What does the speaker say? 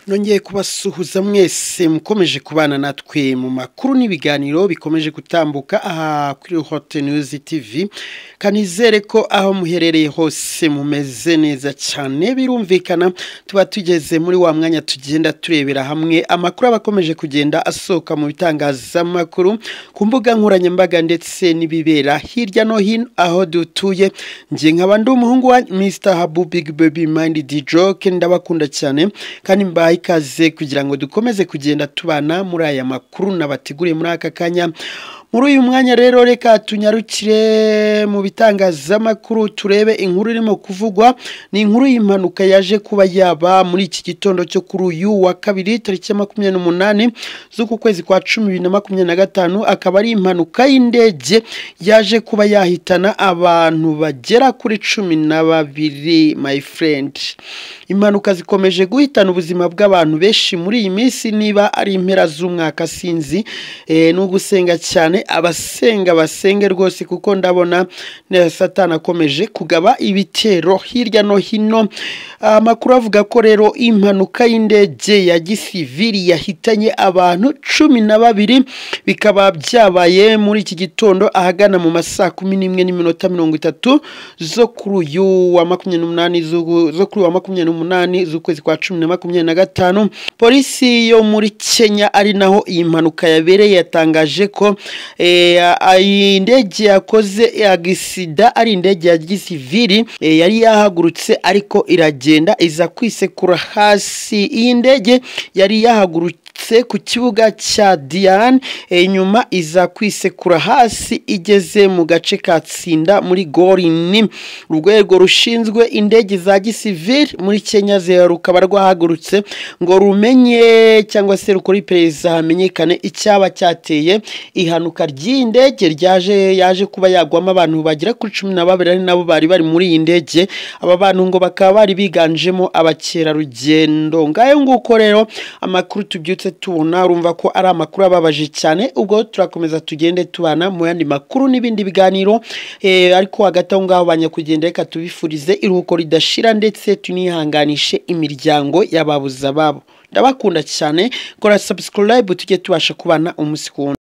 Nongeye kubasuhuza mwese mukomeje kubana natwe mu makuru n'ibiganiro bikomeje gutambuka aha kuri Hot News TV. Kanizere ko aho muherereye hose mumeze neza cyane. Birumvikana tuba tugeze muri wa mwanya tugenda turebera hamwe amakuru abakomeje kugenda asohoka mu bitangazamakuru, ku mbuga nkoranyambaga ndetse n'ibibera hirya no hino aho dutuye. Ngiye nkaba ndi umuhungu wa Mr Habu Big Baby Mind D Joke, ndabakunda cyane kandi mbahaye ikaze kugira ngo dukomeze kugenda tubana muri aya makuru nabateguriye muri aka kanya. Muri uyu mwanya rero reka tunyarukire mu bitangazamakuru turebe inkuru irimo kuvugwa. Ni inkuru y'impanuka yaje kuba yaba muri iki gitondo cyo kuri uyu wa kabiri tariki ya 28 z'uku kwezi kwa 10 2025. Akaba ari impanuka y'indege yaje kuba yahitana abantu bagera kuri 12, my friend. Impanuka zikomeje guhitana ubuzima bw'abantu benshi muri iyi minsi, niba ari impera z'umwaka sinzi, n'ugusenga cyane, abasenga basenge rwose, kuko ndabona Satani akomeje kugaba ibitero hirya no hino. Amakuru avuga ko rero impanuka y'indege ya gisivili yahitanye abantu 12, bikaba byabaye muri iki gitondo ahagana mu masaa 11:30 zo kuri uyu wa 28 zo kuri wa 28 z'ukwezi kwa 10 2025. Polisi yo muri Kenya, ari naho iyi mpanuka yabereye, yatangaje ko indege yakoze agisida ari indege ya gisivili, yari yahagurutse ariko iragenda iza kwisekura hasi. Iyi ndege yari yahagurutse ku kibuga cya Diane, nyuma iza kwisekura hasi igeze mu gace ka Tsinda muri Gorini. Urwego rushinzwe indege za gisivili muri Kenya rukaba rwahagurutse ngo rumenye cyangwa se rukora iperereza hamenyekane icyaba cyateye ihanuka ry'iyi ndege yaje kuba yagwamo abantu bagera kuri 12, ari nabo bari bari muri iyi ndege. Aba bantu ngo bakaba bari biganjemo abakerarugendo. Ngayo nguko rero amakuru tubyutse tubona, urumva ko ari amakuru ababaje cyane. Ubwo turakomeza tugende tubana mu yandi makuru n'ibindi biganiro, ariko hagati aho ngaho banyakugenda reka tubifurize iruhuko ridashira ndetse tunihanganishe imiryango y'ababuze ababo. Ndabakunda cyane, kora subscribe tujye tubasha kubana umunsi ku wundi.